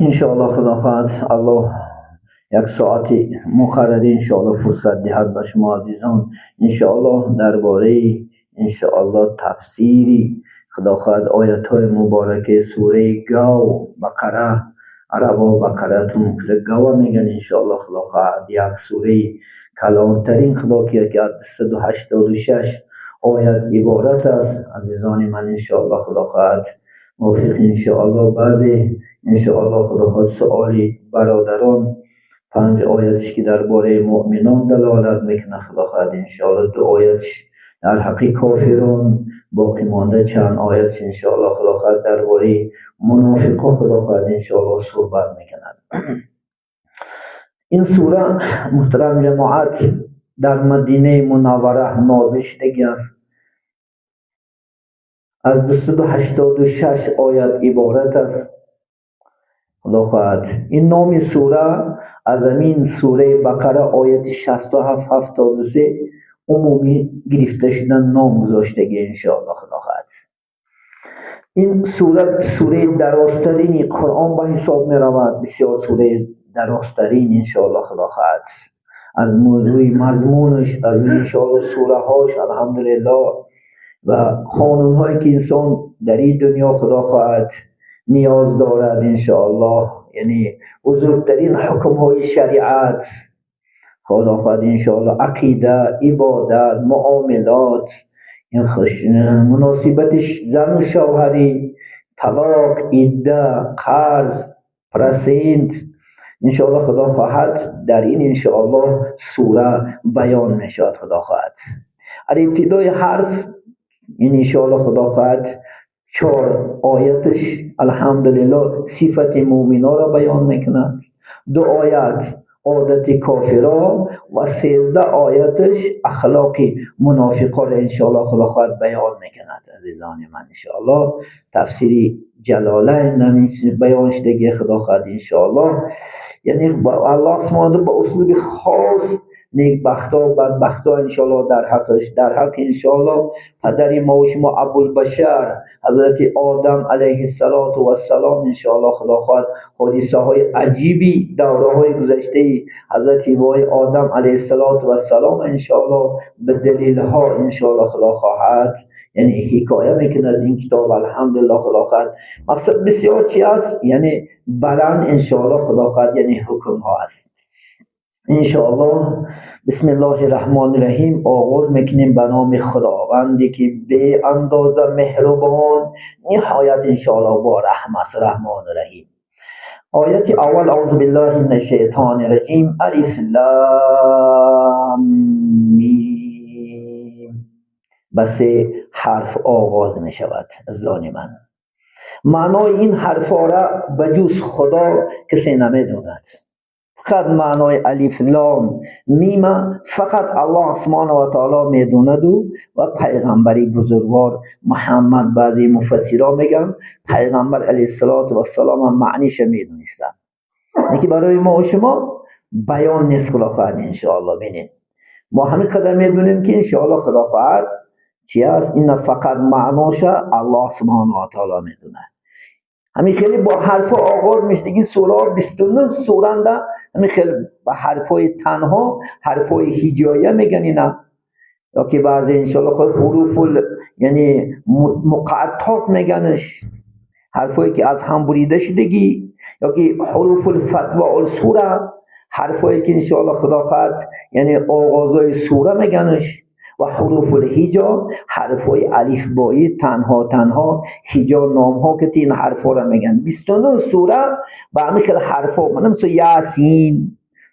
Иншоаллоҳ, Худо хоҳад, Аллоҳ як соати муқаррарӣ, иншоаллоҳ, фурсат диҳад ба шумо азизон, иншоаллоҳ, дар бораи, иншоаллоҳ, тафсири, Худо хоҳад, оятҳои мубораки сураи Гав, Бақара, арабо Бақаратун Гава мегӯянд. Иншоаллоҳ, Худо хоҳад, як сураи калонтарин, Худо ки аз 286 оят иборат аст. Азизони ман, иншоаллоҳ, Худо хоҳад, мувофиқ, иншоаллоҳ, баъзе, иншоаллоҳ, Худо хоҳад, суоли бародарон, панҷ оятш ки дар бораи муъминон далолат мекунад, Худо хоҳад, иншоаллоҳ, ду оятш дар ҳаққи кофирон, боқӣ монда чанд оятш, иншоаллоҳ, Худо хоҳад, дар бораи мунофиқо, Худо хоҳад, иншоаллоҳ, суҳбат мекунад. Ин сура, муҳтарам ҷамоат, дар Мадинаи Мунаввара нозил шудагӣ аст, аз 286 оят иборат аст. Худо хоҳад, ин номи сура аз ҳамин сураи Бақара, ояти 67, 73 умумӣ гирифта шуда ном гузоштагӣ. Иншоаллоҳ, Худо хоҳад, ин сура сураи дарозтарини Қуръон ба ҳисоб меравад, бисёр сураи дарозтарин. Иншоаллоҳ, Худо хоҳад, аз рӯи мазмунаш, аз рӯи, иншоаллоҳ, сураҳош, алҳамдулиллоҳ, ва қонунҳое ки инсон дар ин дунё, Худо хоҳад, ниёз дорад, иншоаллоҳ, яъне бузургтарин ҳукмҳои шариат, Худо хоҳад, иншоаллоҳ, ақида, ибодат, муомилот, муносибати зану шавҳарӣ, талоқ, идда, қарз, процент, иншоаллоҳ, Худо хоҳад, дар ин, иншоаллоҳ, сура баён мешавад. Худо хоҳад, аз ибтидои ҳарф ин, иншоаллоҳ, Худо хоҳад, чор ояташ, алҳамдулиллоҳ, сифати муъминонро баён мекунад, ду оят одати кофиро ва 13 ояташ ахлоқи мунофиқонро, иншоаллоҳ, Худо хоҳад, баён мекунад. Азизони ман, иншоаллоҳ, тафсири Ҷалолайн баён шудагӣ. Худо хоҳад, иншоаллоҳ, яъне Аллоҳ субҳана ба услуби хос некбахто, бадбахто, иншоаллоҳ, дар ҳаққаш, дар ҳаққи, иншоаллоҳ, падари мо шумо Абулбашар, ҳазрати Одам алайҳиссалоту вассалом, иншоаллоҳ, Худо хоҳад, ҳодисаҳои аҷиби давраҳои гузаштаи ҳазрати бобои Одам алайҳиссалоту вассалом, иншоаллоҳ, ба далелҳо, иншоаллоҳ, Худо хоҳад, яъне ҳикоя мекунад ин китоб. Алҳамдулиллоҳ, Худо хоҳад, мақсад бисёр чи аст, яъне баланд, иншоаллоҳ, Худо хоҳад, яъне ҳукмҳо аст. Иншоаллоҳ, бисмиллоҳи раҳмони раҳим, оғоз мекунем ба номи Худованде ки беандоза меҳрубон, ниҳоят, иншоаллоҳ, бо раҳм аст. Раҳмону раҳим. Ояти аввал: аузу биллаҳи мин ашшайтони раҷим, алиф лам мим, ба се ҳарф оғоз мешавад. Азизони ман, маънои ин ҳарфҳоро ба ҷуз Худо касе намедонад. Фақат маънои алиф лом мима фақат Аллоҳ субҳана ва таоло медонаду ва пайғамбари бузургвор Муҳаммад. Баъзе муфассиро мегӯянд, пайғамбар алайҳиссалоту вассалом ҳам маъниша медонистанд, лекин барои мо шумо баён нест. Худо хоҳад, иншоаллоҳ, бинед, мо ҳамин қадар медонем ки, иншоаллоҳ, Худо хоҳад, чи аст ина, фақат маъноша Аллоҳ субҳана ва таоло медонад. Ҳамин хеле бо ҳарфҳо оғоз мешудагӣ сураҳо, 29 суранда ҳамин хел ба ҳарфҳои танҳо, ҳарфҳои ҳиҷоия мегӯянд ина, ё ки баъзе, иншоаллоҳ, ҳуруфул, яъне муқаттот меганаш, ҳарфҳое ки аз ҳам бурида шудагӣ, ё ки ҳуруфул фатвоул сура, ҳарфҳое ки, иншоаллоҳ, Худо хоҳад, яъне оғозҳои сура меганаш, ва ҳуруфул ҳиҷо, ҳарфҳои алифбоӣ, танҳо танҳо ҳиҷо номҳо ки ин ҳарфҳоро мегӯянд. 29 сура ба ҳамин хел ҳарфҳо, мисл Ясин,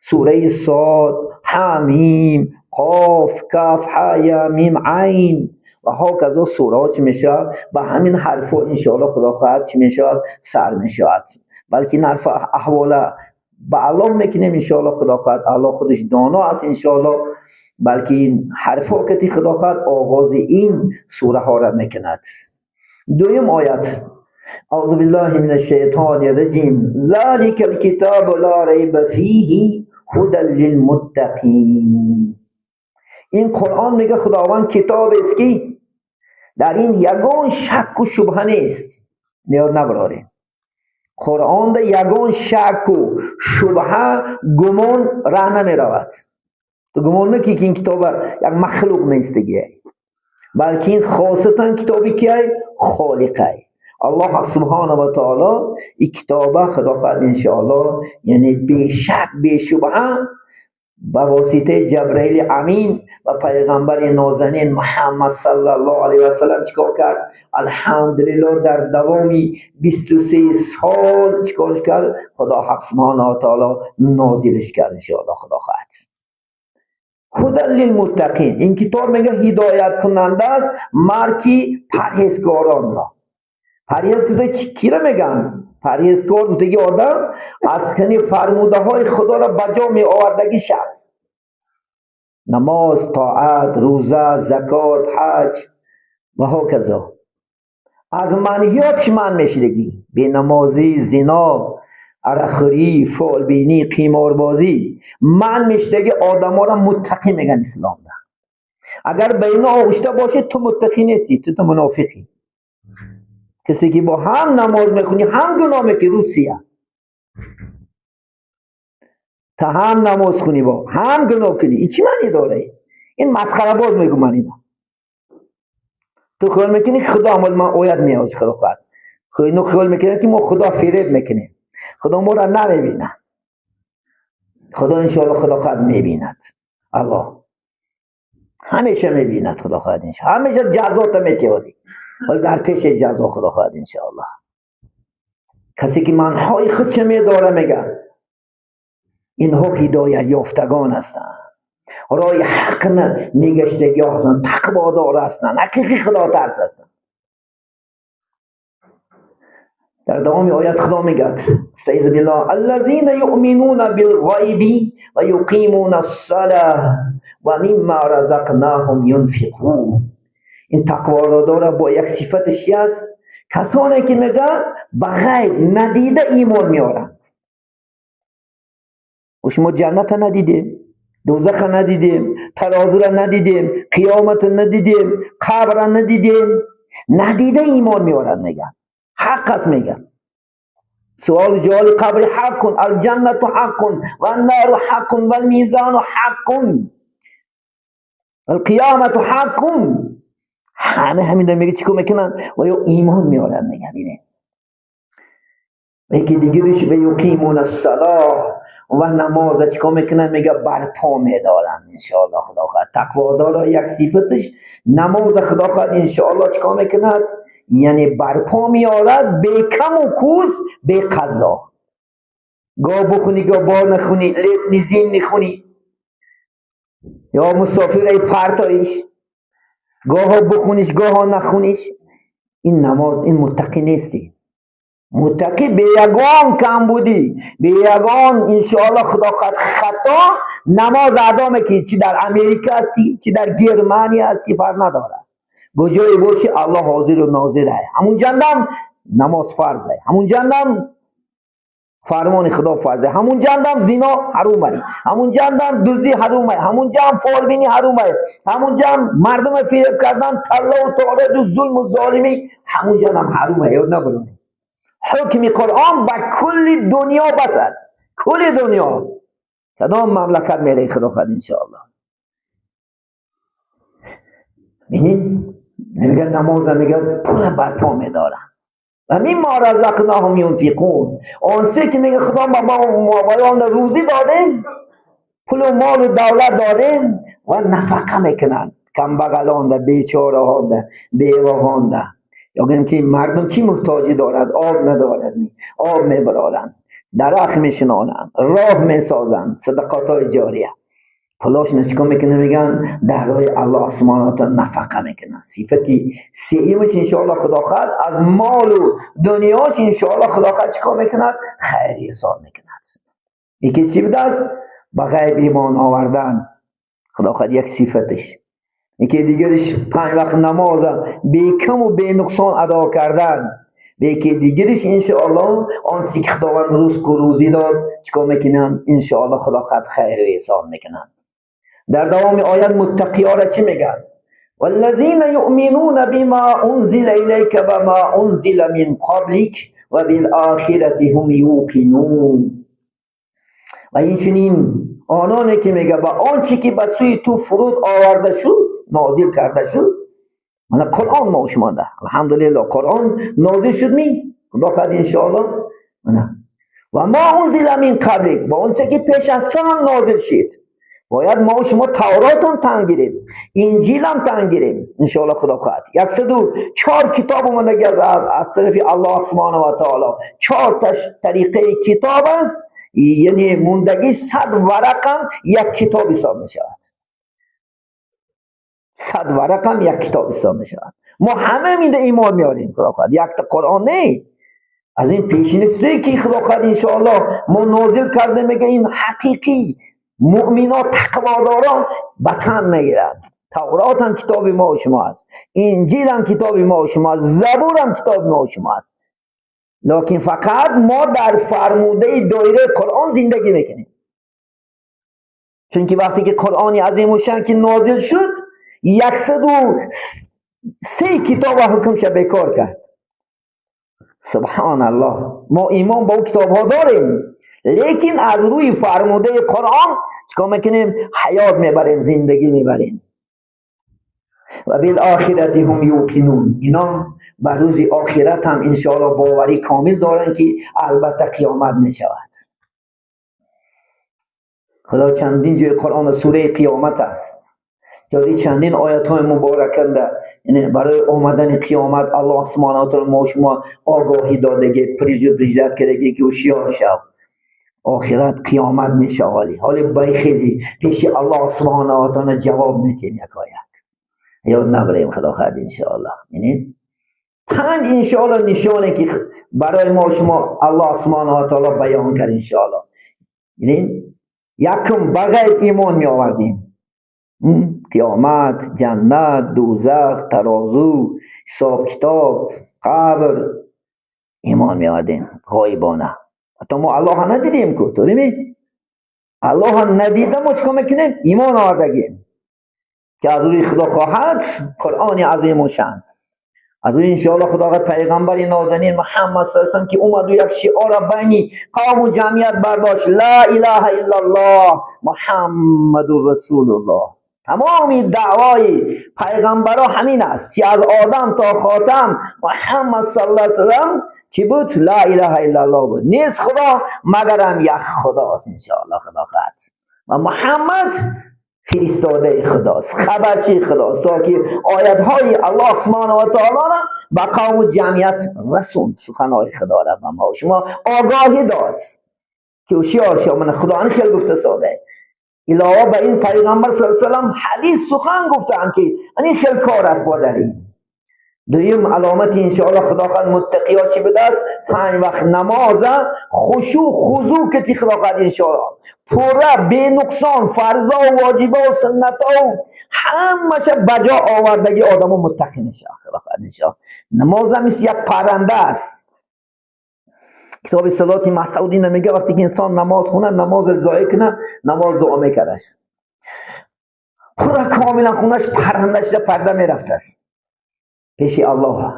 сураи Сод, Ҳамим, Қоф, Каф, Ҳа, Я, Мим, Айн ва ҳоказо сураҳо чӣ мешавад, ба ҳамин ҳарфҳо, иншоаллоҳ, Худо хоҳад, чӣ мешавад, сар мешавад. Балки ин ҳарф аҳвола ба Аллоҳ мекунем. Иншоаллоҳ, Худо хоҳад, Аллоҳ худаш доно аст. Иншоаллоҳ, балки ин ҳарфҳо кати, Худо хоҳад, оғози ин сураҳоро мекунад. Дуюм оят: аузу биллаҳи мин ашшайтони раҷим, залика алкитобу ла райба фиҳи ҳудан лилмуттақин. Ин Қуръон, мега Худованд, китобест ки дар ин ягон шакку шубҳа нест. Ниёз набарорем. Қуръонда ягон шаку шубҳа, гумон раҳ намеравад. Ту гумон накӣ, ки ин китоба як махлуқ нестагиай, балки ин хосатан китоби киай? Холиқай, Аллоҳ субҳана ва таоло. Ин китоба, худо хоҳад, иншоаллоҳ, яъне бешак, бешубҳа ба воситаи Ҷабраили Амин ва пайғамбари нозанин Муҳаммад саллаллоҳу алайҳи васаллам чӣ кор кард? Алҳамдулиллоҳ, дар давоми 23 сол чӣ корш кард? Худо ҳақ субҳана ва таоло нозилш кард, иншоаллоҳ, худо хоҳад. Ҳудан лилмуттақин. Ин китоб, мега, ҳидояткунанда аст марки парҳезгоронро. Парҳез гуфта киро мегӯянд? Парҳезгор гуфтаги одам аз кани фармудаҳои Худоро ба ҷо меовардаги шахс: намоз, тоат, рӯза, закот, ҳаҷ ва ҳоказо. Аз манҳиётш манъ мешидагӣ: бенамозӣ, зино, арақхӯрӣ, фолбинӣ, қиморбозӣ манъ мешидаги одаморо муттақӣ мегӯянд исломда. Агар ба ино оғишта бошӣ, ту муттақӣ нестӣ, ту мунофиқӣ. Касе ки бо ҳам намоз мехонӣ, ҳам гуноҳ мекунӣ, Русия, та ҳам намоз хунӣ, бо ҳам гуноҳ кунӣ, ин чӣ маъне дора? Ин масхарабоз мегӯ ман ина. Ту хаёл мекунӣ, Худо амал ман оят меоз, худо хоҳад. Ино хаёл мекунанд, ки мо Худо фиреб мекунем, Худо моро намебинад. Худо, иншоалло, худо хоҳад, мебинад. Аллоҳ ҳамеша мебинад, худо хоҳад, иншо ҳамеша ҷазота метиҳодӣ, вале дар пеши ҷазо, худо хоҳад, иншоаллоҳ. Касе ки манҳои худша медора, мега, инҳо ҳидоят ёфтагон ҳастанд, роҳи ҳақна мегаштагиҳо ҳастанд, тақводор ҳастанд, ҳақиқи худотарс ҳастанд. Дар давоми оят Худо мегӯяд: استعیذ بالله، الذین یؤمنون بالغیب و یقیمون الصلاة و مما رزقناهم ينفقون. Ин тақворо бо як сифаташ чи аст? Касоне ки, мегӯяд, ба ғайб, надида имон меоранд. Шумо ҷанната надидем, дӯзаха надидем, тарозура надидем, қиёмата надидем, қабра надидем, надида имон меорад, мегӯяд, ҳақ аст. Мегӯяд, суоли ҷаволи қабри ҳаққун, алҷаннату ҳаққун, ваннару ҳаққун, валмизану ҳаққун, валқиёмату ҳаққун. Ҳама ҳамина, мега, чӣ кор мекунанд ва ё имон меоранд, мега. Бинед, яки дигариш: ва юқимуна ссалоҳ, ва намоза чӣ кор мекунанд? Мега, барпо медоранд, иншоалло, худо хоҳад. Тақводоро як сифаташ намоза, худо хоҳад, иншоалло, чӣ кор мекунад? Яъне барпо меорад, бекаму кӯс, беқазо. Гоҳ бухунӣ, гоҳ бор нахунӣ, летний, зимний хунӣ ё мусофираи партоиш, гоҳо бухуниш, гоҳо нахуниш, ин намоз, ин муттақӣ нестӣ. Муттақӣ бе ягон камбудӣ, бе ягон, иншоалло, худо хоҳад, хато намоз адо мекунӣ. Чӣ дар Америка ҳастӣ, чӣ дар Германия ҳастӣ, фарқ надорад, куҷое бошӣ, Аллоҳ ҳозиру нозир ай. Ҳамун ҷандам намоз фарз ай, ҳамун ҷандам фармони Худо фарз ай, ҳамун ҷандам зино ҳарум ай, ҳамун ҷандам дуздӣ ҳарум ай, ҳамун ҷам фолбинӣ ҳарум ай, ҳамун ҷам мардума фиреб кардан, таллову тороҷу зулму золимӣ ҳамун ҷандам ҳарум ай. Ёд набуронӣ, ҳукми Қуръон ба кулли дунё бас аст. Кулли дунё, кадом мамлакат мераи, худо хоҳад, иншоаллоҳ. Бинед, мегӯяд, намоза, мегӯяд, пура барпо медоранд. Ва мимма разақнаҳум юнфиқун. Он се ки, мега, Худо ба мо рӯзӣ додем, пулу молу давлат додем ва нафақа мекунанд камбағалонда, бечораҳонда, беваҳонда. Ё гӯем, ки мардум чӣ муҳтоҷӣ дорад? Об надорад, об мебароранд, дарахт мешинонанд, роҳ месозанд, садақотҳои ҷория. Пулошна чӣ кор мекунанд? Мегӯянд, дар роҳи Аллоҳ субҳана таала нафақа мекунанд. Сифати сеюмаш, иншоалло, худо хоҳад, аз молу дунёш, иншоалло, худо хоҳад, чӣ кор мекунад? Хайри ҳисоб мекунад. Яке чӣ будааст? Ба ғайб имон овардан, худо хоҳад, як сифаташ. Яке дигариш панҷ вақт намоза бекаму бенуқсон адо кардан. Яке дигариш, иншоалло, он чизе ки Худованд рузқу рӯзӣ дод, чӣ кор мекунанд? Иншоалло, худо хоҳад, хайру эҳсон мекунанд. Дар давоми оят муттақиёра чӣ мегӯянд? والذین یؤمنون بما انزل الیک و ما انزل من قبلک و بالآخرة هم یوقنون. و این چنین آنانی که میگه با آنچه که به سوی تو فرود آورده شد، نازل کرده شد. من قرآن ما شما ده، الحمدلله قرآن نازل شد می خدا خواهد انشاءالله. و ما انزل من قبلک، با آنچه که پیش از تو هم نازل شد. باید ما و شما تورات هم تن گیریم، انجیل هم تن گیریم انشاءالله خدا خواهد. 104 کتاب اومده از طرف الله سبحانه و تعالی. 4 طریقه کتاب است، یعنی موندگی 100 ورق هم یک کتاب حساب می شود. 100 ورق هم یک کتاب حساب می شود. ما همه میده ایمان میاریم خدا خواهد. یک تا قرآن نه، از این پیشینه چیزی که خدا خواهد انشاءالله ما نازل کرده، میگه این حقیقی مؤمنا تقواداران به تن میگیرند. تورات هم کتاب ما و شما است، انجیل هم کتاب ما و شما است، زبور هم کتاب ما و شما است. لکن فقط ما در فرموده دایره قرآن زندگی میکنیم. چون که وقتی که قرآن عظیم الشان که نازل شد، 103 کتاب حکمش بیکار کرد. سبحان الله. ما ایمان با او کتاب ها داریم، لیکن از روی فرموده قرآن چیکار میکنیم؟ حیات میبریم، زندگی میبریم. و بالآخرة هم یوقنون. اینا بر روز آخرت هم انشاءالله باوری کامل دارن که البته قیامت میشود. خدا چندین جای قرآن سوره قیامت است، جایی چندین آیت های مبارکنده، یعنی برای آمدن قیامت الله سبحانه و تعالی ما شما آگاهی دادگی، предупреждать کردگی که هوشیار شو، آخرت قیامت میشه. حالی بایخیزی پیش الله سبحانه و تعالی جواب میتیم یکایک. یاد نبریم خدا خواهد انشاءالله. یعنی 5 انشاءالله نشانه که برای ما شما الله سبحانه و تعالی بیان کرد انشاءالله. یعنی یکم بغیر ایمان می آوردیم، قیامت، جنت، دوزخ، ترازو، حساب کتاب، قبر، ایمان می آوردیم غایبانه. حتی ما الله ندیدیم که تو دیمی الله ندیده ما چیکار میکنیم؟ ایمان آوردگیم که از روی خدا خواهد قرآن عظیم و شان. از روی انشاءالله خدا پیغمبر نازنین محمد صلی الله علیه و سلم که اومد و یک شعار بینی قوم و جمعیت برداشت، لا اله الا الله محمد رسول الله. تمام دعوای پیغمبرا همین است، چی از آدم تا خاتم محمد صلی الله علیه و سلم چی بود؟ لا اله الا الله بود. نیست خدا مگرم یک خداست انشاءالله خدا خواهد. و محمد فرستاده خداست، خبرچی خداست، تا که آیت های الله سبحانه و تعالی را به قوم و جمعیت رسوند، سخنهای خدا را به ما و شما آگاهی داد که هوشیار شو. من خدا این خیلی گفته ساده. علاوه بر این پیغمبر صلی الله علیه و سلم حدیث سخن گفتند که این خیلی کار است با دلیل. دویم علامت انشاءالله خدا خواهد متقی ها چی بوده است؟ 5 وقت نماز خشوع خضوع که تی خدا خواهد انشاءالله پوره بی نقصان فرضا و واجبا و سنتا و همشه بجا آوردگی آدم و متقی میشه خدا خواهد انشاءالله. نماز هم مثل یک پرنده است. کتاب صلات مسعودی نمیگه وقتی که انسان نماز خونه، نماز ضایع کنه، نماز دعا میکردش پوره کاملا خونش پرنده شده پرده میرفته است پیش الله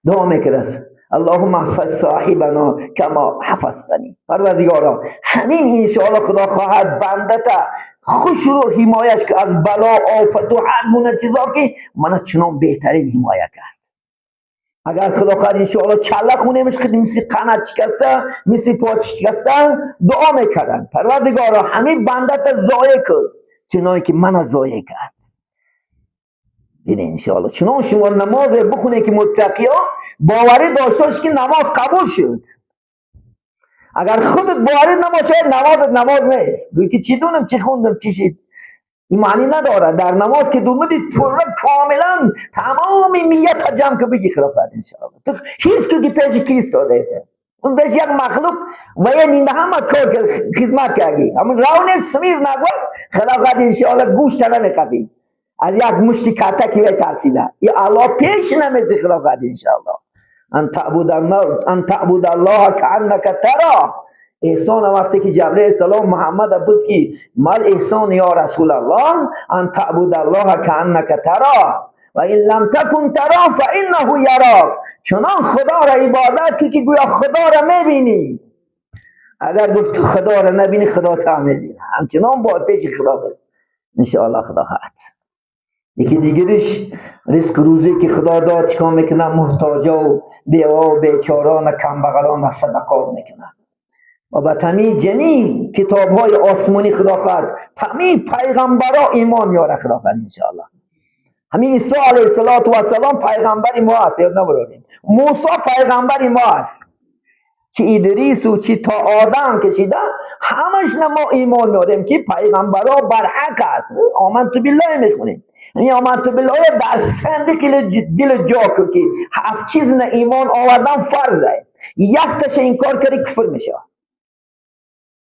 دعا میکرد، اللهم احفظ صاحبنا کما حفظتنی. پروردگارا همین انشاءالله خدا خواهد بنده تا خوش رو حمایش که از بلا آفت و هر گونه چیزا که من چنان بهترین حمایت کرد. اگر خدا خواهد انشاءالله کله خونه که مثل قنات شکسته، مثل پا شکسته، دعا میکردن پروردگارا همین بنده تا ضایع کرد چنانی که من ضایع کرد. ببین انشاءالله چنان شما نماز بخونه که متقی ها باوری داشته باش که نماز قبول شد. اگر خودت باوری نباشه نمازت نماز نیست. گویی که چی دونم چی خوندم چی شد، این معنی نداره. در نماز که دومدی پورا کاملا تمام نیت جمع که بگی خلاف انشاءالله تو هیچ که پیش کیست داده ته اون بیش یک مخلوق و یه نینده همت کار کرد خدمت کردی همون راون سمیر نگوید خلاف انشاءالله گوش نمیقبی از یک مشتی کتکی وی ترسیده یا الله پیش نمیزی خلاف انشاءالله. ان تعبد ان تعبد الله کأنک ترا. احسان وقتی که جبرئیل السلام محمد پرسید که ما الاحسان یا رسول الله، ان تعبد الله کأنک ترا. و إن لم تكن تراه فإنه يراك. چنان خدا را عبادت کی که گویا خدا را میبینی. اگر گفت خدا را نبینی، خدا تا میبینه. همچنان با پیش خدا بس انشاءالله خدا خواهد. یکی دیگرش رزق روزی که خدا داد چیکار میکنه؟ محتاجا و بیوه و بیچاران و کمبغلان صدقات میکنه و به تمام جمی کتاب های آسمانی خدا خواهد، تمام پیغمبرا ایمان میاره خدا خواهد انشاءالله. همین عیسی علیه السلام پیغمبر ما است، یاد نبریم. موسی پیغمبر ما است، چی ادریس و چی تا آدم کشیده، همش ما ایمان میاریم که پیغمبرا برحق است. آمنت بالله میخونیم. یعنی آمنت بالله در صندوق دل جا که هفت چیز نه ایمان آوردن فرضه، یک تاش انکار کردی کفر میشه.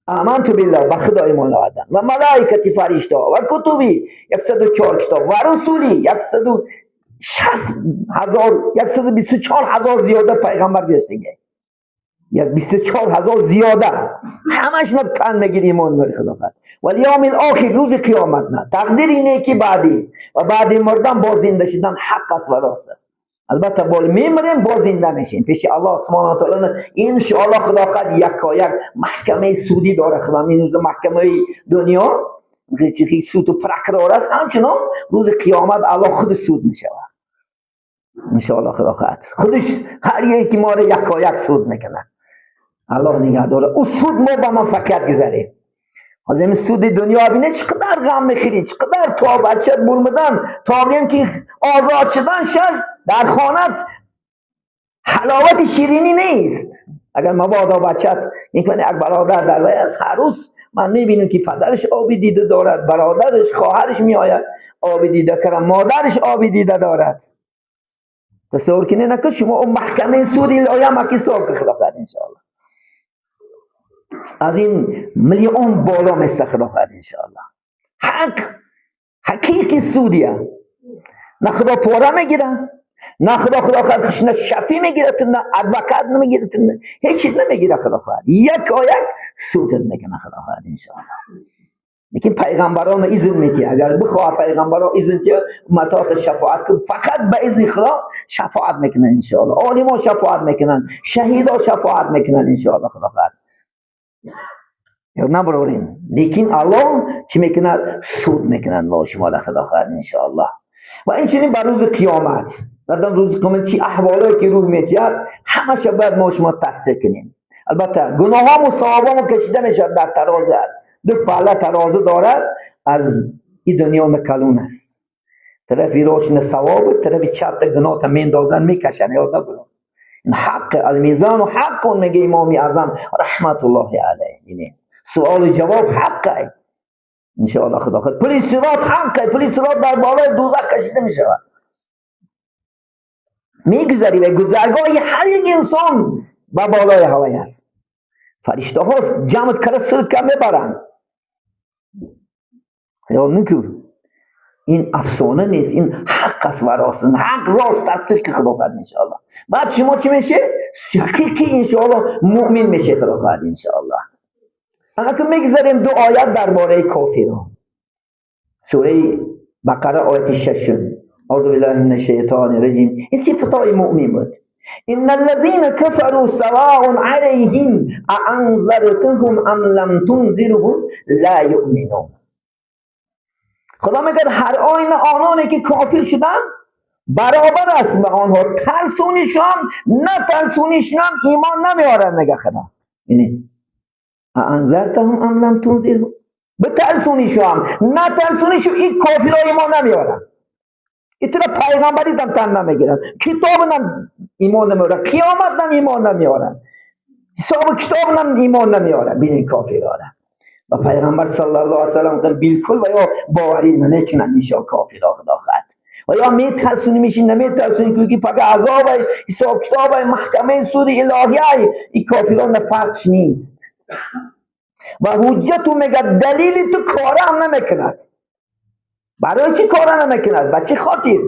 آمنت بالله، به خدا ایمان آوردن، و ملائکتی فرشته، و کتبی 104 کتاب، و رسولی 160,000، 124,000 زیاده پیغمبر گذشته، 124,000 زیاده، همش نه تن میگیری ایمان میاری خدا خواهد. و الیوم الاخر، روز قیامت، نه تقدیر اینه که بعدی و بعد مردن باز زنده شدن حق است و راست است. البته بال میمریم باز زنده میشیم پیش الله سبحانه و تعالی ان شاء الله. خدا خواهد یکا یک محکمه سودی داره خدا. این روز محکمه دنیا چی سود و پرکرار است، همچنان روز قیامت الله خود سود میشود ان شاء الله. خدا خواهد خودش هر یکی ما را یکا یک سود میکنه. الله نگه داره. او سود ما با منفعت گذاریم. از این سود دنیا بینه چقدر غم میخوری، چقدر تا بچه برمدن تا که آزاد شدن شد در خانت حلاوت شیرینی نیست. اگر مبادا بچت این کنه، یک برادر در وی است، هر روز من میبینم که پدرش آبی دیده دارد، برادرش، خواهرش میآید آبی دیده کرد، مادرش آبی دیده دارد. تصور کنه نکن شما اون محکمه سودی الهی هم حساب خدا خواهد انشاءالله از این میلیون بالا مثل خدا خواهد انشاءالله. حق حقیقی سودیه، نه خدا پوره میگیره، نه خدا خواهد نه شفی میگیره، نه advokat نمیگیره، نه هیچ نمیگیره. خدا خواهد یک آیک سودت میکنه خدا خواهد انشاءالله. لیکن پیغمبران اذن میتی، اگر بخواه پیغمبران اذن تی امتات شفاعت، فقط به اذن خدا شفاعت میکنن انشاءالله. عالما شفاعت میکنن، شهیدا شفاعت میکنن انشاءالله خدا خواهد. یا نبروریم، لیکن الله چی میکند؟ سود میکند ما شما را خدا خواهد انشاءالله. و این چنین بر روز قیامت، بعدم روز قیامت چی احوالایی که روح میتید، همش باید ما شما تصدیق کنیم. البته گناه و ثوابامو کشیده میشد در ترازو است، دو پهله ترازو دارد، از این دنیا نکلون است. طرفی راست نه ثواب، طرفی چپ گناه تا میندازن میکشن. یاد نبرم این حق، الميزان حق میگه امام اعظم رحمت الله علیه. یعنی سوال و جواب حقه انشاءالله خدا خود. پل صراط حقه، پل صراط در بالای دوزخ کشیده میشود، میگذری و گذرگاه هر یک انسان به بالای هوای است. فرشته ها جمعت کرده سرت که میبرند. خیال نکن این افسانه نیست، این حق است و راست، حق راست تصدیق خدا خواهد انشاءالله. بعد شما چی میشه؟ حقیقی انشاءالله مؤمن میشه خدا خواهد انشاءالله. اگر که میگذاریم دو آیت درباره کافران، سوره بقره آیت ششم، اعوذ بالله من الشیطان الرجیم. این صفتای مؤمن بود. ان الذين كفروا سواء عليهم أأنذرتهم ام لم تنذرهم لا يؤمنون. خدا میگه هر آینه آنانی که کافر شدن برابر است به آنها، ترسونیشان نه ترسونیشان ایمان نمیارن. نگه خدا یعنی أأنذرتهم ام لم تنذرهم، بترسونیشان نه ترسونیشو، این کافرها ایمان نمیارن. ایتنا پیغمبری دم تن نمیگیرن، کتاب نم ایمان نمیارن، قیامت نم ایمان نمیارن، حساب کتاب نم ایمان نمیارن. بینین کافرها و پیغمبر صلی الله علیه وسلم گفتن بالکل و یا باوری نمیکنن ایشا کافرها خدا خد. و یا میترسونی میشی نمیترسونی که پک عذاب حساب کتاب محکمه سود الهی، این کافران فرقش نیست. و حجت میگه دلیل تو کاره هم نمیکند. برای چی کاره نمیکند؟ به چی خاطر؟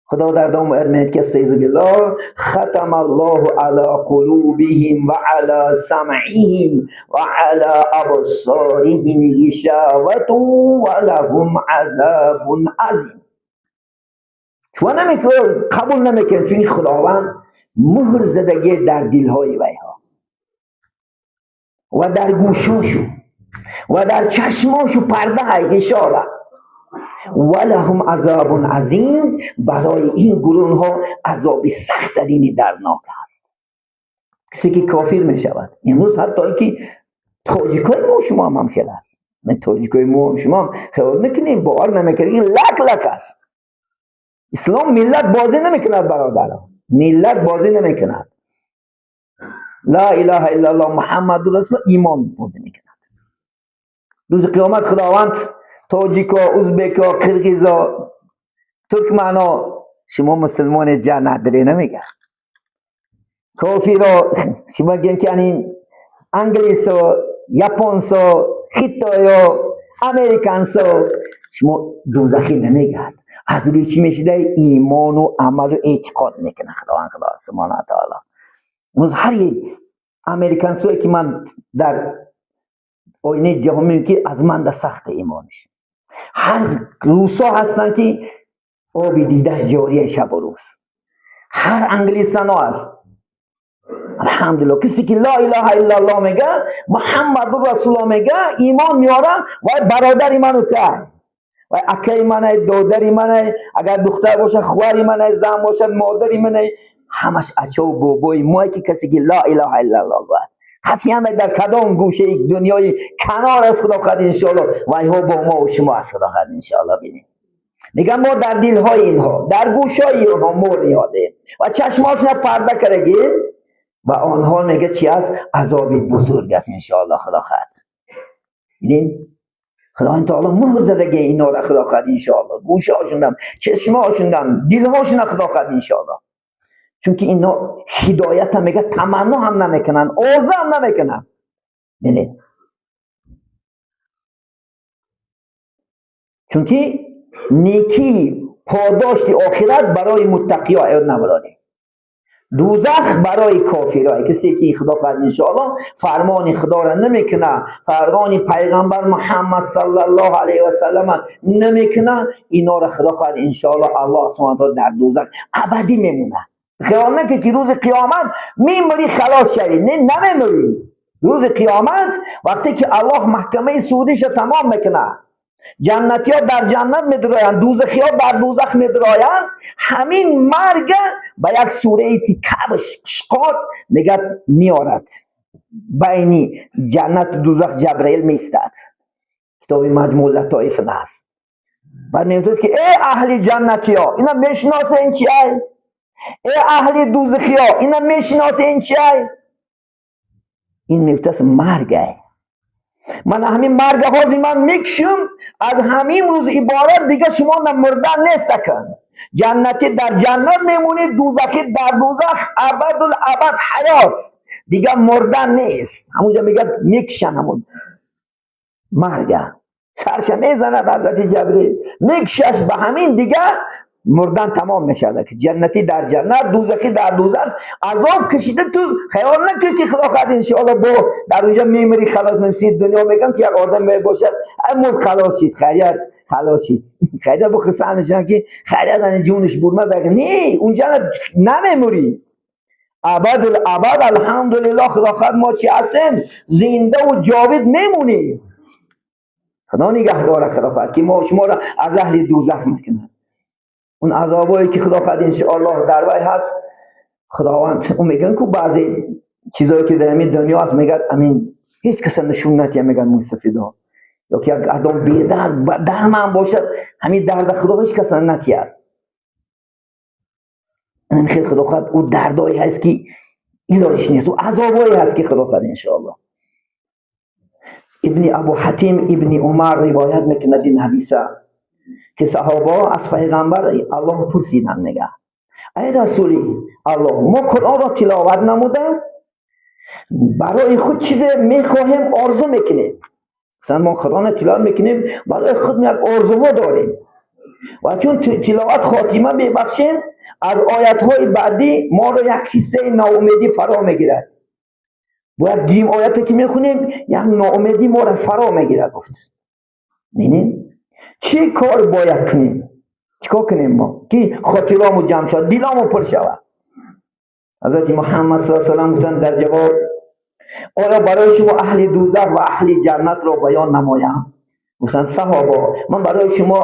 خدا در دام ارمید که استعیذ بالله، ختم الله على قلوبهم و على سمعهم و على ابصارهم غشاوة و لهم عذاب عظیم. Чун қабул намекунанд, чун Худованд муҳр задагӣ дар дилҳои вайҳо ва дар гӯшошу ва дар чашмошу парда ғишова. Ва лаҳум азобун азим, барои ин гурӯҳҳо азоби сахттарини дарднок аст. Касе ки кофир мешавад имрӯз, ҳатто ки тоҷикои мо шумо ҳам хел аст. Тоҷикои мо шумо ҳам хаёл мекунем, бовар намекунем, лак лак аст. Ислом миллат бозӣ намекунад, бародарон, миллат бозӣ намекунад. Ла илаҳа иллаллоҳ Муҳаммаду расулуллоҳ, имон бозӣ мекунад. Рӯзи қиёмат Худованд тоҷико, узбеко, қирғизо, туркмано, шумо мусулмони ҷаннат дире намегӯяд. Кофиро шумо гӯем ки анин англисо, японсо, хитоё, американсо, шумо дӯзахӣ намегӯяд. Аз рӯи чӣ мешуда? Имону амалу эътиқод мекунад Худованд, Худо субҳана таоло. Имрӯз ҳар як американсое ки ман дар оинаи ҷаҳон мебинам, ки аз ман да сахта имониш. Ҳар русо ҳастанд, ки оби дидаш ҷория шабу рӯз. Ҳар англисано аст. Алҳамдулилло, касе ки ло илаҳа иллаллоҳ мега, Муҳаммаду расулуллоҳ мега, имон меорад, вай бародари ману тай, вай акаи манай, додари манай, агар духтар бошад, хоҳари манай, зан бошад, модари манай, ҳамаш ачову бобои мое, ки касе ки ло илаҳа иллаллоҳ гӯяд, қатъиян дар кадом гӯшаи дунёи канор аз, Худо хоҳад, иншоалло, вайҳо бо мо шумо аз, Худо хоҳад, иншоалло. Бинед, мегӯям, мо дар дилҳои инҳо, дар гӯшҳои онҳо мӯр ниҳодем ва чашмҳошона парда кардагем ва онҳо, мега, чи аст? Азоби бузург аст, иншоалло, Худо хоҳад. Бинед, Худои таоло муҳр задаги инора, Худо хоҳад, иншоалло, гӯшҳошунам, чашмҳошунам, дилҳошуна, Худо хоҳад, иншоалло. Чунки ино ҳидоята, мега, таманно ҳам намекунанд, орзу ҳам намекунанд. Бинед, чунки некии подошти охират барои муттақиё, ёд набароред, дӯзах барои кофирҳо. Касе ки, Худо хоҳад, иншоалло, фармони Худоро намекунад, фармони пайғамбар Муҳаммад саллаллоҳу алайҳи васаллама намекунад, инора, Худо хоҳад, иншоалло, Аллоҳ субҳана таала дар дӯзах абадӣ мемонад. Хаёл накун, ки рӯзи қиёмат мемурӣ, халос шавӣ. Не, намемурӣ. Рӯзи қиёмат, вақте ки Аллоҳ маҳкамаи судиша тамом мекунад, ҷаннатиҳо дар ҷаннат медироянд, дӯзахиҳо дар дӯзах медироянд. Ҳамин марга ба як сураи кабш қишқор, мегӯяд, меорад. Байни ҷаннату дӯзах Ҷабраил меистад. Китоби Маҷмӯъ Латоиф аст. Баъд мегӯяд, ки э аҳли ҷаннатиҳо, ина мешиносен чи ай? Э аҳли дӯзахиҳо, ина мешиносен чи ай? Ин мегуфтааст, маргай. Ман ҳамин марга ҳозир ман мекушам. Аз ҳамин рӯз иборат дига шумо на мурдан нестакан. Ҷаннатӣ дар ҷаннат мемонед, дӯзахӣ дар дӯзах, абадул абад ҳаёт, дига мурдан нест. Ҳамунҷа, мегӯяд, мекушанд ҳамун марга, сарша мезанад ҳазрати Ҷабрил, мекушаш. Ба ҳамин дига мурдан тамом мешавад. Ҷаннатӣ дар ҷаннат, дӯзахӣ дар дӯзах азоб кашида. Ту хаёл накун, ки, Худо хоҳад, иншоалло, бо дар унҷа мемирӣ, халос мемиси. Дунё мегӯям, ки як одам мебошад, ай мурд, халос шид, хайрият, халос шид, хайрият, бо хурсанд мешаванд, ки хайрият, ани ҷунаш бурмад. Не, унҷа намемурӣ, абадул абад, алҳамдулиллоҳ, Худо хоҳад, мо чӣ ҳастем? Зиндаву ҷовид мемонем. Худо нигаҳдора, Худо хоҳад, ки мо шуморо аз аҳли дӯзах мекунад. Он азобое ки, Худо хоҳад, иншоаллоҳ, дар вай ҳаст, Худованд ӯ мегӯянд ку, баъзе чизое ки дар ҳамин дунё аст, мегӯяд, амин ҳеҷ каса нишон натия, мегӯяд мӯйсафидо, ё ки як одам бедард дармам бошад, ҳамин дарда Худо ҳеҷ каса натиҳад. Ҳамин хел, Худо хоҳад, ӯ дардое ҳаст, ки илоҷиш нест, ӯ азобое ҳаст, ки, Худо хоҳад, иншоаллоҳ. Ибни Абу Ҳатим Ибни Умар ривоят мекунад ин ҳадиса, ки саҳобаҳо аз пайғамбар Аллоҳ пурсиданд, мега: ай расули Аллоҳ, мо Қуръонро тиловат намуда, барои худ чизе мехоҳем, орзу мекунем. Гуфтанд: мо Қуръонро тиловат мекунем, барои худ як орзуҳо дорем ва чун тиловат хотима мебахшем, аз оятҳои баъдӣ моро як ҳиссаи ноумедӣ фаро мегирад. Бо як дуюм ояте ки мехонем, як ноумедӣ моро фаро мегирад. Гуфт: бинем, чӣ кор бояд кунем? Чикор кунем мо ки хотиромун ҷамъ шавад, диламон пур шавад? Ҳазрати Муҳаммад саллаллоҳу алайҳи васаллам гуфтанд дар ҷавоб: оё барои шумо аҳли дӯзах ва аҳли ҷаннатро баён намоям? Гуфтанд саҳобо, ман барои шумо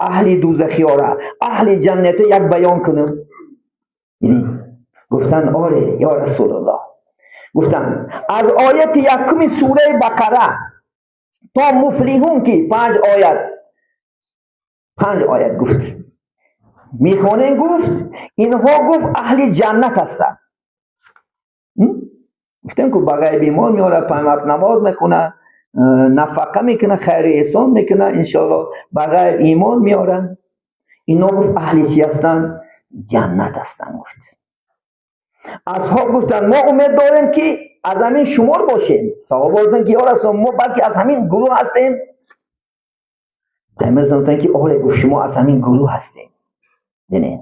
аҳли дӯзахиёра, аҳли ҷаннато як баён кунам? Гуфтанд оре ё Расулуллоҳ. Гуфтанд аз ояти якуми сураи Бақара то Муфлиҳун, ки 5 оят, 5 оят гуфт мехонем, гуфт инҳо, гуфт, аҳли ҷаннат ҳастанд. Гуфтем ку ба ғайб имон меорад, 5 вақт намоз мехонад, нафақа мекунад, хайру эҳсон мекунад, иншоаллоҳ ба ғайб имон меорад. Ино, гуфт, аҳли чӣ ҳастанд? Ҷаннат ҳастанд, гуфт. Асҳоб гуфтанд мо умед дорем ки аз ҳамин шумор бошем. Саҳоба гуфтанд ки ё Расул, мо балки аз ҳамин гурӯҳ ҳастем. Пайғамбар гуфтанд ки оре, гуфт, шумо аз ҳамин гурӯҳ ҳастем. Бинед,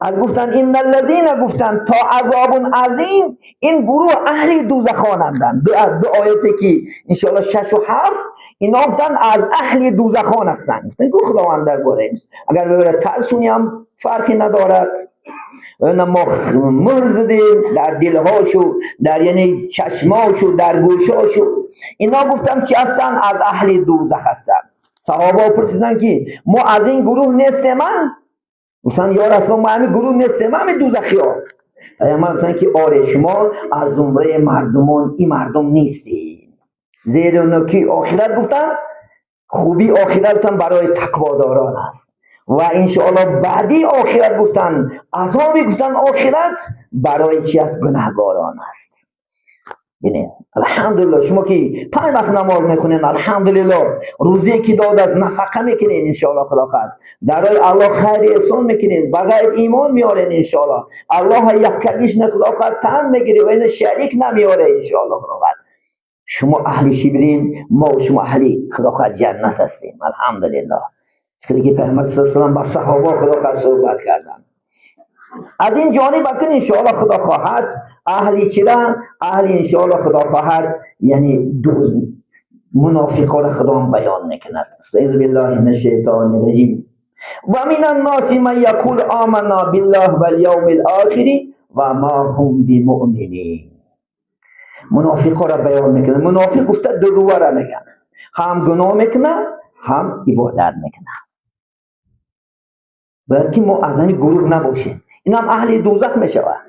аз гуфтанд инналлазина, гуфтанд, то азобун азим, ин гурӯҳ аҳли дӯзахонанданд. Ду ояте ки иншоаллоҳ 6 ва 7, ино гуфтанд аз аҳли дӯзахон ҳастанд. Гуфтанд ку Худованд дар бораи агар бибарад тарсуни ҳам фарқе надорад. Мо мӯҳр задем дар дилҳошу, дар яъне чашмошу, дар гӯшошу. Ино гуфтанд чӣ ҳастанд? Аз аҳли дӯзах ҳастанд. Саҳобаҳо пурсиданд ки мо аз ин гурӯҳ нестем? Гуфтанд ё Расул, мо ҳамин гурӯҳ нестем, ҳамин дӯзахиҳо? Пайғамбар гуфтанд ки оре, шумо аз зумраи мардумон ин мардум нестед, зеро ки охират, гуфтанд, хубии охират, гуфтанд, барои тақводорон аст ва иншоаллоҳ баъди охират, гуфтанд, азоби, гуфтанд, охират барои чи аст? Гунаҳгорон аст. Бинед, алҳамдулилло, шумо ки 5 вақт намоз мехонед, алҳамдулилло, рӯзие ки додааст нафақа мекунед, иншоалло худо хоҳад дар роҳи Аллоҳ хайри эҳсон мекунед, ба ғайб имон меоред, иншоалло Аллоҳ яккагиш худо хоҳад тан мегиред ва ина шарик намеоре, иншоалло худо хоҳад шумо аҳли чӣ будем? Мо шумо аҳли худо хоҳад ҷаннат ҳастем, алҳамдулилло. Чиқадар ки Пайғамбар саллаллоҳу алайҳи васаллам ба саҳоба худо хоҳад суҳбат карданд. Аз ин ҷониб акун иншоалло худо хоҳад аҳли чира, аҳли иншоалло худо хоҳад, яъне мунофиқоро Худо баён мекунад. Аъузу биллаҳи мин ашшайтони раҷим. Ва мин анноси ман яқулу оманна биллаҳи вал явмил охири ва ма ҳум бимуъминин. Мунофиқоро баён мекунад. Мунофиқ гуфта дурӯвара мегӯянд, ҳам гуноҳ мекунад, ҳам ибодат мекунад. Бояд ки мо аз ҳамин гурӯҳ набошем. Инам аҳли дӯзах мешавад.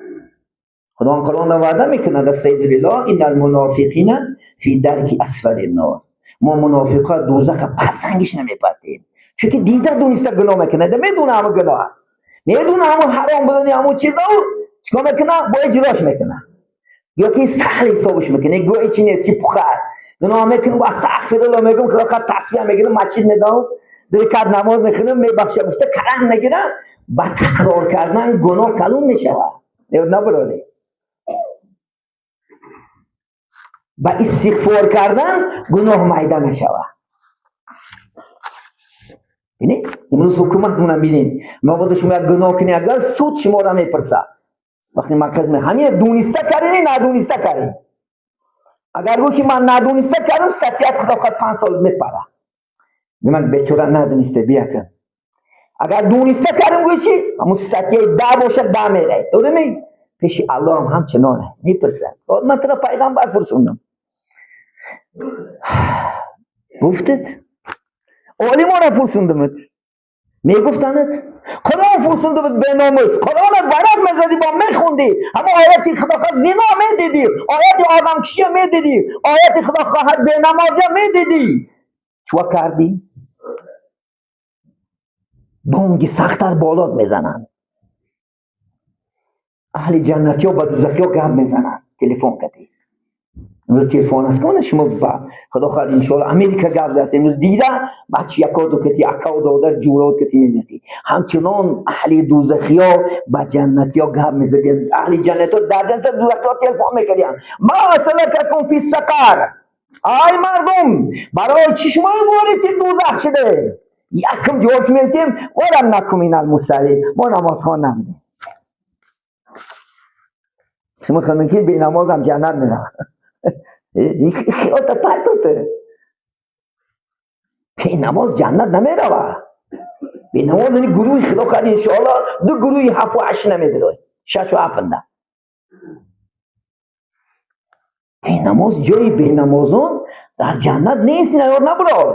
Худованд Қуръонда ваъда мекунад: астаизу биллоҳ, иннал мунофиқина фи дарки асфали нор. Мо мунофиқо дӯзаха пасангиш намепартем, чунки дида дониста гуноҳ мекунад, медона ҳама гуноҳ, медона ҳамон ҳаром будани ҳамон чизо, чикор мекунад? Бо иҷрош мекунад ё ки саҳл ҳисобш мекунад, гӯи чи нест, чи пуха гуноҳ мекунам, астағфируллоҳ мегӯм, худо хоҳад тасбиҳ мегирам, масҷид медавам, 2 ракат намоз мехонам, мебахшад гуфта карам мегирам. Ба такрор кардан гуноҳ калон мешавад. Ёд набароред, ба истиғфор кардан гуноҳ майда мешавад. Бинед, имрӯз ҳукумат мона бинед, мабодо шумо як гуноҳ кунед, агар суд шуморо мепурсад, вақте марказ ҳамин дониста кардем, надониста кардем, агар гӯ ки ман надониста кардам, статья худо хоҳад 5 сол мепара. Ман бечора надониста биякун. Агар дониста кардам, гӯй чи? Ҳамун статья и 10 бошад, 10 меравед. Дурӯми? Пеши Аллоҳ ҳам ҳамчуноне мепурсад. Ман туро пайғамбар фурсондам. Гуфтед? Олимонро фурсондамед. Мегуфтанед? Қуръон фурсонда буд беномус. Қуръонро варақ мезадӣ, бо мехондӣ. Ҳамон ояти худо хоҳад зино медидӣ, ояти одамкушия медидӣ, ояти худо хоҳад бенамозия медидӣ. Чӯ кардӣ? Бонги сахттар болот мезананд. Аҳли ҷаннатиҳо ба дӯзахиҳо гап мезананд телефон кардӣ. Имрӯз телефон аст кона шумо ба худо хоҳад иншоалло Америка гап заст. Имрӯз дида бачи якоду кати акав додар ҷурот кати мезадӣ. Ҳамчунон аҳли дӯзахиҳо ба ҷаннатиҳо гап мезадианд. Аҳли ҷаннатиҳо дар даст дӯзахиҳо телефон мекардианд. Ма салакакум фи сақар. Ай мардум, барои чӣ шумо вориди дӯзах шуде? Якум ҷавоб чӣ мегуфтем? Валам наку минал мусаллин. Мо намозхон набудем. Шумо хел мекунед бенамозам ҷаннат меравад. Хиёта партоте. Бенамоз ҷаннат намеравад. Бенамоз яъне гурӯҳи худо кард, иншоалло ду гурӯҳи ҳафту ҳашт намедирои, шашу ҳафтанда. Бенамоз, ҷои бенамозон дар ҷаннат нест, наёр набурор.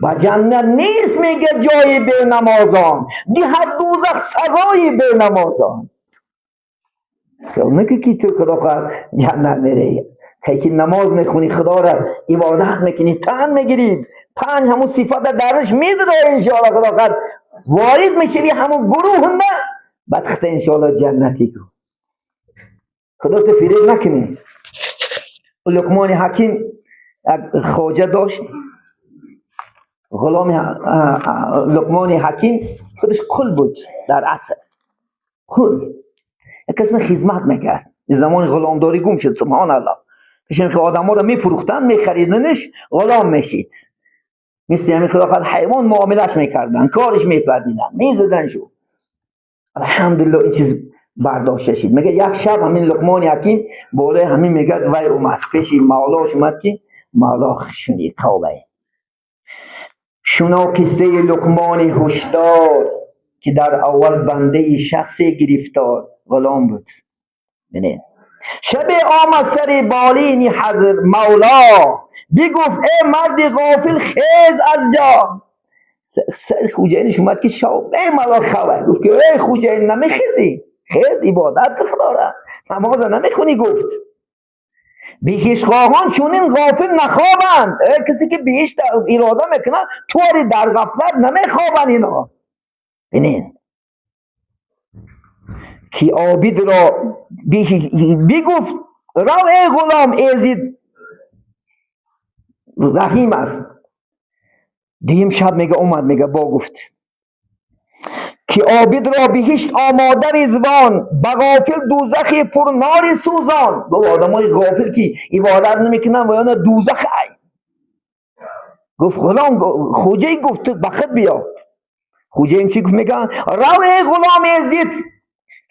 Ба ҷаннат нест, мегӯяд, ҷои бенамозон, диҳад дӯзах сазои бенамозон. Хиёл накун, ки ту худо хоҳад ҷаннат мераӣ. Кай ки намоз мехонӣ, худоро ибодат мекунӣ, тан мегирӣ, панҷ ҳамун сифата дарш медирои, иншоалло худо хоҳад ворид мешавӣ ҳамун гурӯҳунда, баъд хита иншоалло ҷаннатӣ кун. Худо ту фиреб накунӣ. Луқмони Ҳаким як хоҷа дошт, ғуломи Луқмони Ҳаким худаш қул буд дар аср. Қул. Як касе хизмат мекард. Замони ғуломдорӣ гум шуд, субҳоналлоҳ. Пеш ин одаморо мефурӯхтанд, мехариданаш, ғулом мешид. Мисли ҳамин худо хоҳад ҳайвон муомилаш мекарданд, кориш мефармиданд, мезаданшу. Алҳамдулиллоҳ, ин чиз бардошта шид. Мегӯяд, як шаб ҳамин Луқмони Ҳаким болои ҳамин, мегӯяд, вай омад, пеши мавлош омад, ки мавло шунид хобай. Шуно қиссаи Луқмони ҳушдор, ки дар аввал бандаи шахсе гирифтор, ғулом буд. Бинед. Шабе омад сари болини ҳазр мавло, бигуфт: «Э марди ғофил, хез аз ҷо». Сари хуҷаинаш омад, ки шав э мало хава. Гуфт, ки эй хуҷаин, намехезӣ? Хез, ибодат худора, намоза намехонӣ? Гуфт: «Биҳиштхоҳон чунин ғофил нахобанд». Э, касе ки биҳишт ирода мекунад, туари дар ғафлат намехобанд ино. Бинед, ки обидро бигуфт: «Рав, эй ғулом, эзид раҳим аст». Дуюм шаб, мега, омад, мега, бо гуфт, ки обидро биҳишт омода ризвон, ба ғофил дӯзахи пурнори сӯзон. Гуфт: одамои ғофил, ки ибодат намекунанд, ва ёна дӯзах ай. Гуфт ғулом, хоҷаи гуфт: «Ту ба худ биё». Хоҷаин чӣ гуфт? Мега: «Рав, эй ғулом, эзид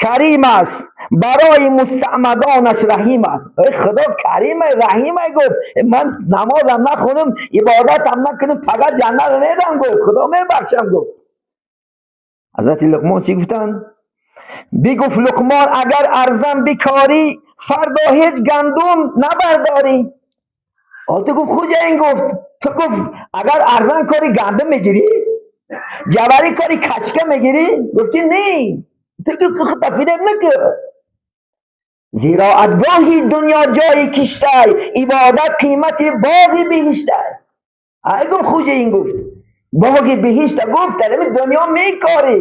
карим аст, барои мустаъмадонаш раҳим аст». Эй худо карим раҳим, гуфт, ман намозам нахонам, ибодатам накунам, фақат ҷаннат мерам, гуфт, худо мебахшам, гуфт. Ҳазрати Луқмон чӣ гуфтанд? Бигуфт Луқмон: «Агар арзан бикорӣ, фардо ҳеҷ гандум набардорӣ». Ту гуфт, хуҷаин гуфт, ту гуфт, агар арзан кори, гандум мегирӣ, ҷаварӣ кори, качка мегирӣ? Гуфти не. Ту худта фиреб накун. Зироатгоҳи дунё ҷои киштай, ибодат қимати боғи биҳиштай. Ай, гуфт, хуҷаин гуфт, боғи биҳишта, гуфт, дар ҳамин дунё мекорӣ,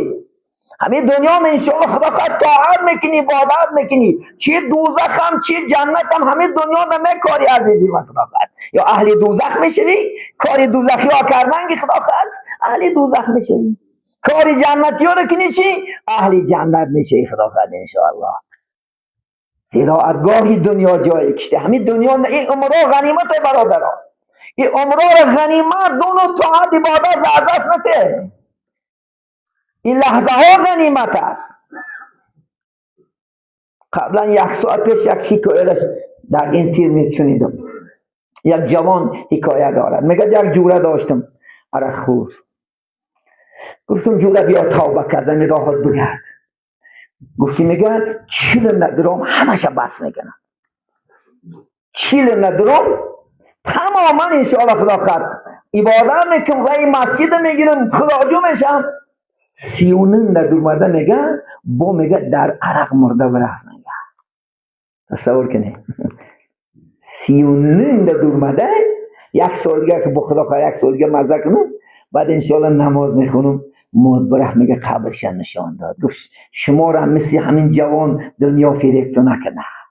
ҳамин дунё иншоалло худо хоҳад тоат мекунӣ, ибодат мекунӣ, чи дӯзахам, чи ҷаннатам, ҳамин дунё мекорӣ, азизи ман, худо хоҳад ё аҳли дӯзах мешавӣ, кори дӯзахиҳо кардан ки, худо хоҳад аҳли дӯзах мешавӣ, кори ҷаннатиёро кунӣ, чи аҳли ҷаннат мешавӣ, худо хоҳад иншоаллоҳ. Зироатгоҳи дунё ҷое кишта, ҳамин дунё, ин умро ғанимате, бародарон, ин умрора ғанимат дуну, тоат ибодат аз даст нате. Ин лаҳзаҳо ғанимат аст. Қаблан як соат пеш як ҳикояраш дар интернет шунидам. Як ҷавон ҳикоя дорад, мегӯяд: як ҷура доштам арақхӯр. Гуфтам: «Ҷура, биё, тавба кар, ами роҳат бигард». Гуфти, мега, 40 надиром, ҳамаша бас мекунам, 40 надиром, тамоман иншоалло худо хоҳад ибодат мекунам ва ин масҷида мегирам, худоҷӯ мешам. 39 надурмада, мега, бо, мега, дар арақ мурда бирафт. Мега, тасаввур кунед, 39 надурмада. Як сол дига ки бо худо хоҳад, як сол дига мазза кунам, баъд иншоалло намоз мехонам. Мурд, бирафт. Мега, қабрша нишон дод, гуфт: «Шуморо мисли ҳамин ҷавон дунё фиребту накунад».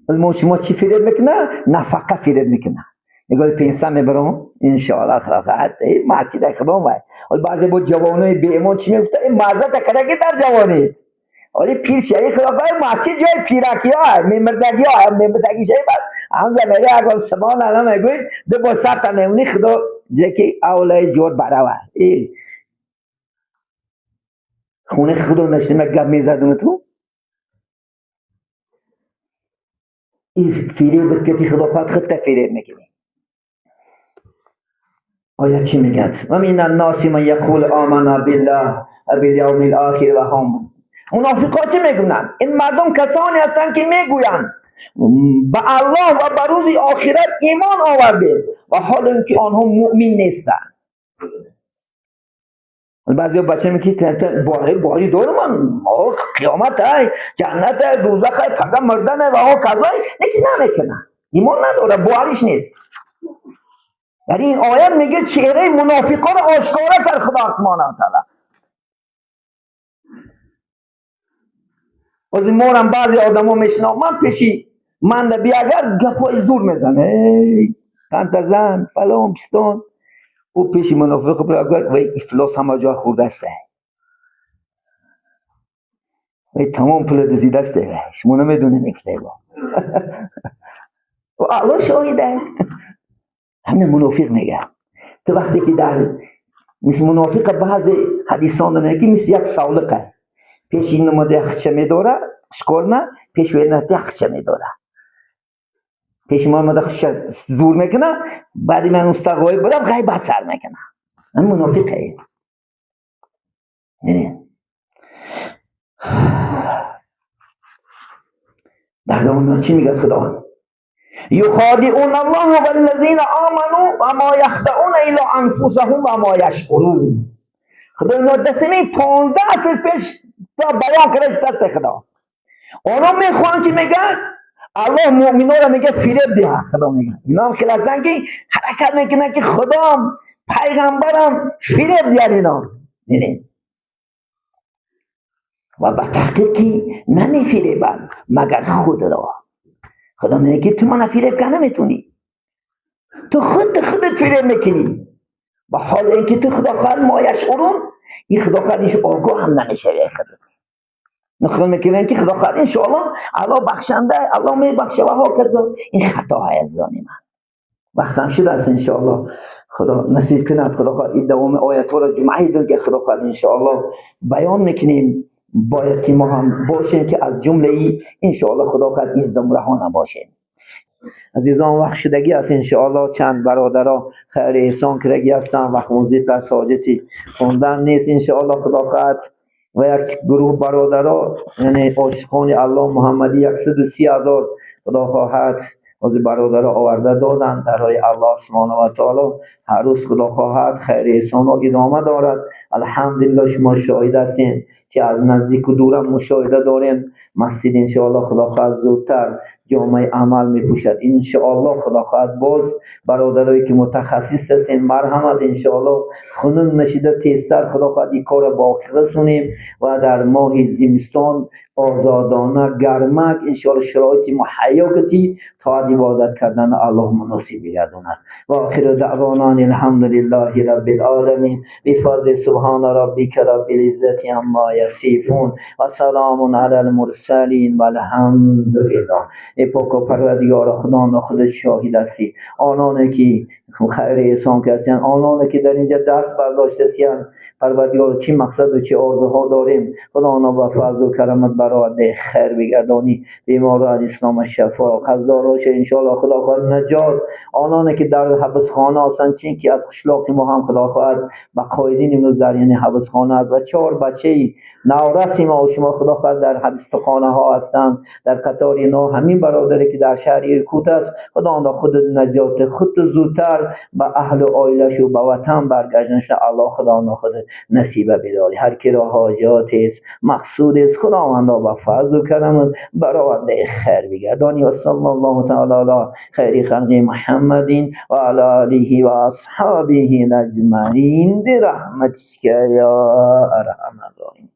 Мо шумо чӣ фиреб мекунад? Нафақа фиреб мекунад. Мегӯяд: «Пенсия мебарам, иншоалло, худо масҷида худо вай». Ҳол баъзе бо ҷавонои беимон чӣ мегуфта? «Ин маззата кардаги дар ҷавонит, ҳоли пир шавӣ, худо масҷид ҷои пиракиҳо, мемирдагиҳо, мемирдагӣ шавӣ, баъд ҳамза мере, як бор субҳон алло мегӯӣ, ду бор сарта мемонӣ, худо ки авлаи ҷор барава». Хонаи худо нашинем, як гап мезадум, ту ин фиребат ки худо хоҳад худта фиреб мекунӣ. آیه چی میگه؟ و من الناس من یقول آمنا بالله و بالیوم الاخر و هم. منافقا چی میگویند؟ این مردم کسانی هستند که میگویند به الله و به روز آخرت ایمان آورده و حال اینکه آنها مؤمن نیستند. بعضی بچه میگه باوری دارم من قیامت های، جنت های، دوزخ های، پگه مردن و ها کذای، لیکن نمیکنه، ایمان نداره، باوریش نیست. در این آیت میگه چهره منافقان آشکارا کرد خدا سبحانه و تعالی. از مورم بعضی آدما میشنم من پیشی من بی اگر گپای زور میزنه، ای تن زن فلان پستان، او پیشی منافق اگر و افلاس همه جا خورده است، و تمام پول دزدیده است، شما نمیدونید نکته با و الله شاهده. همین منافق میگه تو وقتی که در مثل منافق بعضی حدیثان داره که مثل یک سالقه پیش این نماده خچه میداره شکرنه پیش وینه خچه میداره پیش ما نماده خچه زور میکنه، بعدی من استغوی برم غیبت سر میکنه. این منافقه. یعنی در دوام چی میگه خدا؟ یخادعون الله والذین آمنوا و ما یخدعون الا انفسهم و ما یشعرون. خدا اینا دست می 15 عصر پیش تا بیان کرده دست خدا. آنها میخوان که میگن الله مؤمنا را میگه فریب ده. خدا میگه اینا هم خیلی هستن که حرکت میکنن که خدام پیغمبرم فریب ده اینا. دیدین؟ و به تحقیق که نمیفریبند مگر خود را. خدا میگه که تو منو فریب کنه نمیتونی، تو خودت فریب میکنی، با حال اینکه تو خدا خواهد ما یشعرون، این خدا خواهد ایش آگاه هم نمیشه خودت. نخواه میکنن که خدا خواهد انشاءالله الله بخشنده، الله میبخشه و ها کذا. این خطاهای از من وقت هم شده است انشاءالله خدا نصیب کند. خدا خواهد این دوام آیت را جمعه دیگه خدا خواهد انشاءالله بیان میکنیم. باید که ما هم باشیم که از جمله ای انشاءالله خدا خواهد این زمره ها نباشیم. عزیزان وقت شدگی است انشاءالله، چند برادرها خیر احسان کردگی هستند، وقت موزیق ساجتی خوندن نیست انشاءالله خدا خواهد. و یک گروه برادرها یعنی عاشقان الله محمدی 130,000 خدا خواهد از برادرها آورده دادن در راه الله سبحانه و تعالی. هر روز خدا خواهد خیر احسان ها ادامه دارد. الحمدلله شما شاهد هستین که از نزدیک و دورم مشاهده داریم. مسجد انشاءالله خدا خواهد زودتر جامعه عمل میپوشد انشاءالله. خدا خواهد باز برادرایی که متخصص هستین مرحمت انشاءالله خنون نشیده تیزتر خدا خواهد این کار با آخر رسونیم و در ماه زمستان آزادانه گرمک انشاءالله شرایط مهیا کتی تا عبادت کردن الله مناسب بگرداند. و آخر دعوانا الحمد لله رب العالمین بفضل سبحان ربک رب العزة عما یصفون و سلام علی المرسلین و الحمد لله. ای پاک و پروردگار خدا خودت شاهد هستی، آنانی که خیر احسان کردند، آنانی که در اینجا دست برداشته هستند، پروردگار چی مقصد و چه آرزوها داریم خدا آنها با فضل و کرمت برآورده خیر بگردانی، بیماران اسلام شفا، قصداراش انشاءالله خدا خواهد نجات، آنانی که در حبس خانه هستند چین که از قشلاق ما هم خدا خواهد بقایدین امروز در یعنی حبس خانه است و 4 بچه نورس ما و شما خدا خواهد در حبس خانه ها هستند، در قطار اینا همین برادری که در شهر ایرکوت است خدا آنها خود نجات خود زودتر به اهل و عائلش و به وطن برگردانش الله خدا آنها خود نصیبه بداری. هر کی را حاجات است مقصود است خداوند با فضل و کرم برآورده خیر بگردانی. و صلی الله تعالی علی خیر خلق محمد و علی آله و اصحابه اجمعین برحمتک یا ارحم الراحمین.